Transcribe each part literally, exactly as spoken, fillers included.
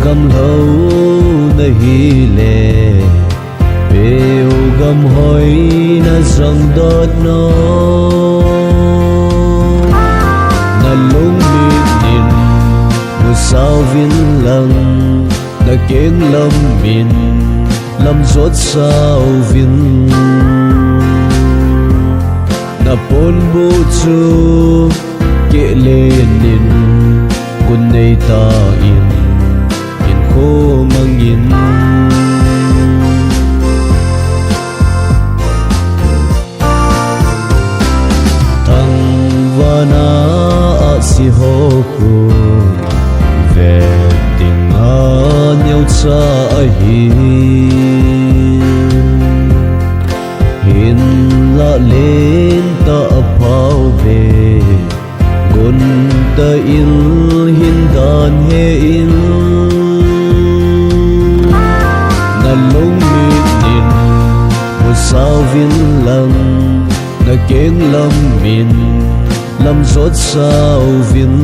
Gamlou na hile, peo gamhoi na jangdot no. Na lungmin in musauvin lang, na kenglam min lamjot sauvin. Na ponbuh chu kehlen in, gun neita in, in kho mangin. Thangvahna a siho khu vet dinga neocha ahi. Hinlah lentah a phauve, gunta in hin dan he in. Na lungmin in musauvin lang, na kenglam min lamjot sauvin.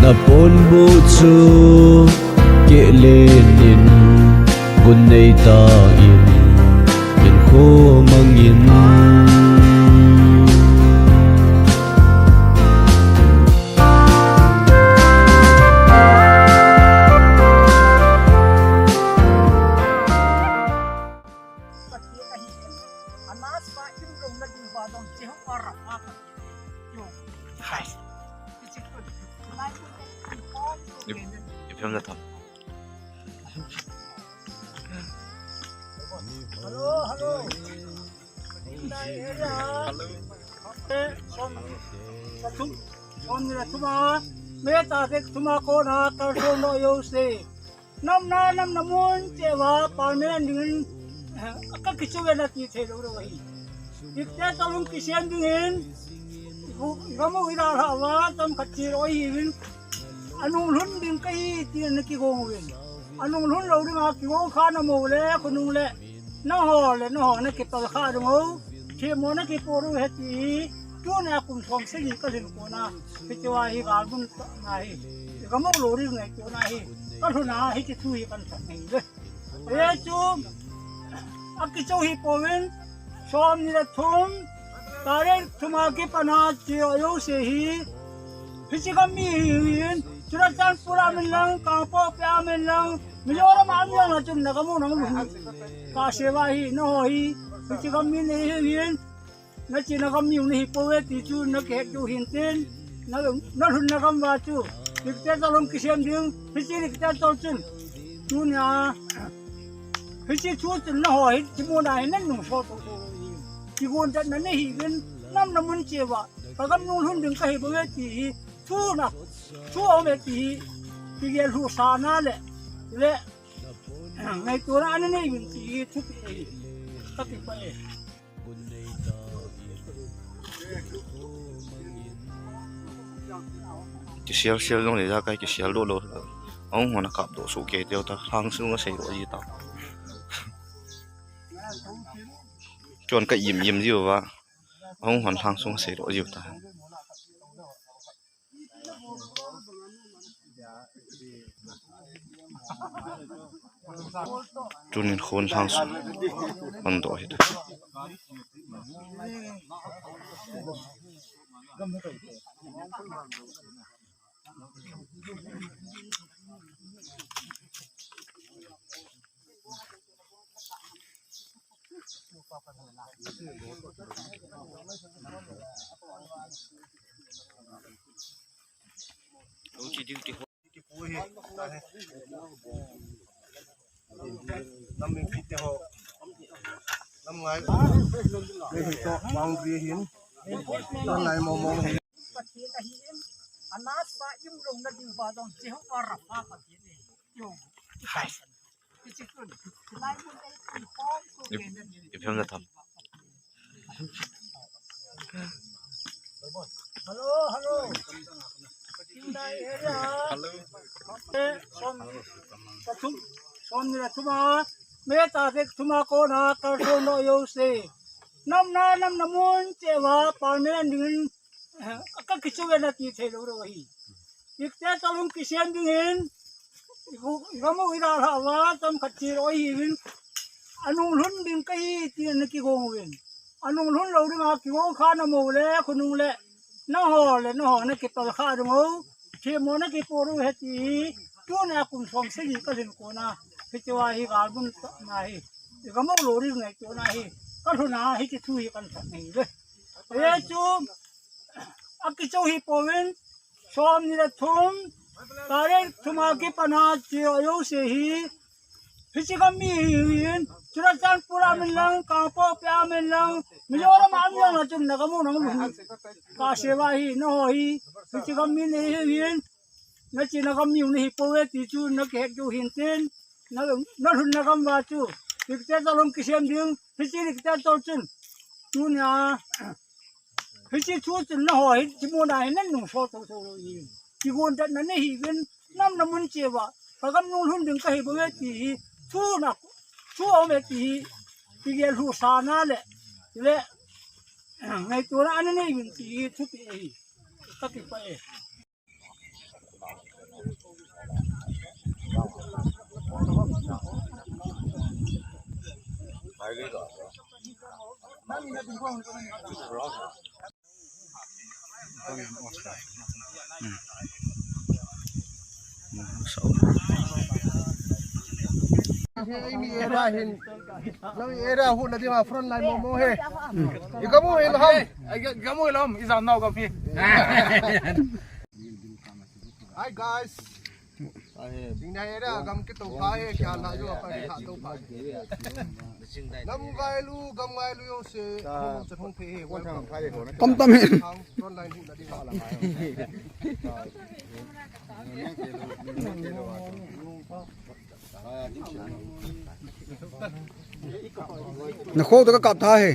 Na ponbuh chu kehlen in, gun neita in, in kho mangin. Iphem da tham. Hello, hello. Hello. Eh, som, som ni le thum a, me ta te thum a kona kalson lou jouse. Nam na, nam na mun cheh uva, permanent dingin, eh, ka kichoi uve nati thei lou lou ahi. Ikte talung kisem dingin, i gam u i dalha uva, chomkhat che lou ahiuvin. Anung lhun ding kahi, tin na kigong uvin. Anung lhun lou dinga kigong kha na mo le, khonung le. Nangho le, nangho na kipel kha ding u. Themmo na kipoh u ahi ti. Tuna kum som sagi ka lhin kona. Hitia hi gal bun na hi. Ka mo lou ri ngai kona hi. Ka lhun a hi kithu hi kan thak nei le. Hichu, akichoi hi pouvin, som ni le thum, tarik thum a kipat a che jouse hi, hiche gam mi hi hin, Churachandpur a um in lang, Kangpokpi a um in lang, Mizoram a um in lang, chun na gam u nang lhun. Ka sei uva hi, nangho hi, hiche gam mi nahi hin, na chena gam mi u nahi pouve ti chu na kihet diu hin tin, na, na lhunna gam uva chu, dictator hung kisem ding, hiche dictator chun, tunia, hiche chu chun nangho hi, hiche muna hi na nung so to to hi. Kigon chatna nahiuvin, nam na mun cheh uva, ka gam nung lhun ding kahi bouve ti hi, thu na, thu aume ti hi, kigel lhu sana le, le, ngaitona ana nei uvin ti hi, thupi hi, ka kipah e. Kisel sel jong le ja kai kisel doh lou. Ahung hon a kap doh soh kei teu ta, lhang sung a sei doh ji ta. Chun ka im im jiu va. Ahung hon lhang sung a sei doh jiu ta. Tunin khon lhang sung hon doh hi ta. Nam min kiti ho. Nam ngai. Ni hi to boundary hin. Nam ngai mo mo hin. Pathen ahi in. Anasa im lung na ding ba dong Jehovah Rapha Pathen ahi. Yo. Hai. Kichi kun. Lai mun ai ki pom ko. Iphem na tham. Hello, hello. Hello. Eh, som, som ni le thum a, me tarik thum a kona kalson lou jouse. Nam na, nam na mun cheh uva, permanent dingin, eh, ka kichoi uve nati thei lou lou ahi. Dictator hung kisem ding hin, i gu-, i gam u i dalha uva, chomkhat thil ahi uvin, anung lhun ding kahi ti na kigong uvin. Anung lhun lou dinga kigong kha na mo le, khonung le, nangho le, nangho na kipal kha ding u, themmo na kipoh u ahi ti hi, tunia kum som sagi kalhin kona, hitiuva hi galmun tah na hi, i gam u lou ding ngaito na hi, kalhun a hiti thu hi kahin thot nahi uve. Hichu, akichou hi pouvin, som ni le thum, tarik thum a kipat a che ajouse hi, hiche gam mi hi hin, Churachandpur a um in lang, Kangpokpi a um in lang, Mizoram a um in lang, na chun na gam u nang lhun. Kasei uva hi, nangho hi, hiche gam mi nahi hin, na chena gam mi u nahi pouve ti chu na kihet diu hin tin, na, na lhunna gam uva chu, dictator hung kisem ding, hiche dictator chun, tunia, hiche thu chun nangho hi, hiche muna hi nan nung so to so lou hi. Kigon dat na nahi uvin, nam na mun cheh uva, ka gam nung lhun ding kahi bouve ti hi, thu na, thu aume ti hi, kigel lhuh sa na le, le, ngaito na ana nei uvin ti hi, thupi ahi, kakipah e. He, eimi area hin, nang area huna dinga front line mo mo he. I gam u hin ham. Ai, ga-, gam u hin ham, i jam nau gam hi. Hi guys. Jing na area gam kitoh kha he, kya la jo pa ni kha to pa. Nam ngailu, gam ngailu jouse, hung chan hung phe he, welcome. Tam tam he. Front line huna dinga. Na kho to ka kap tha he.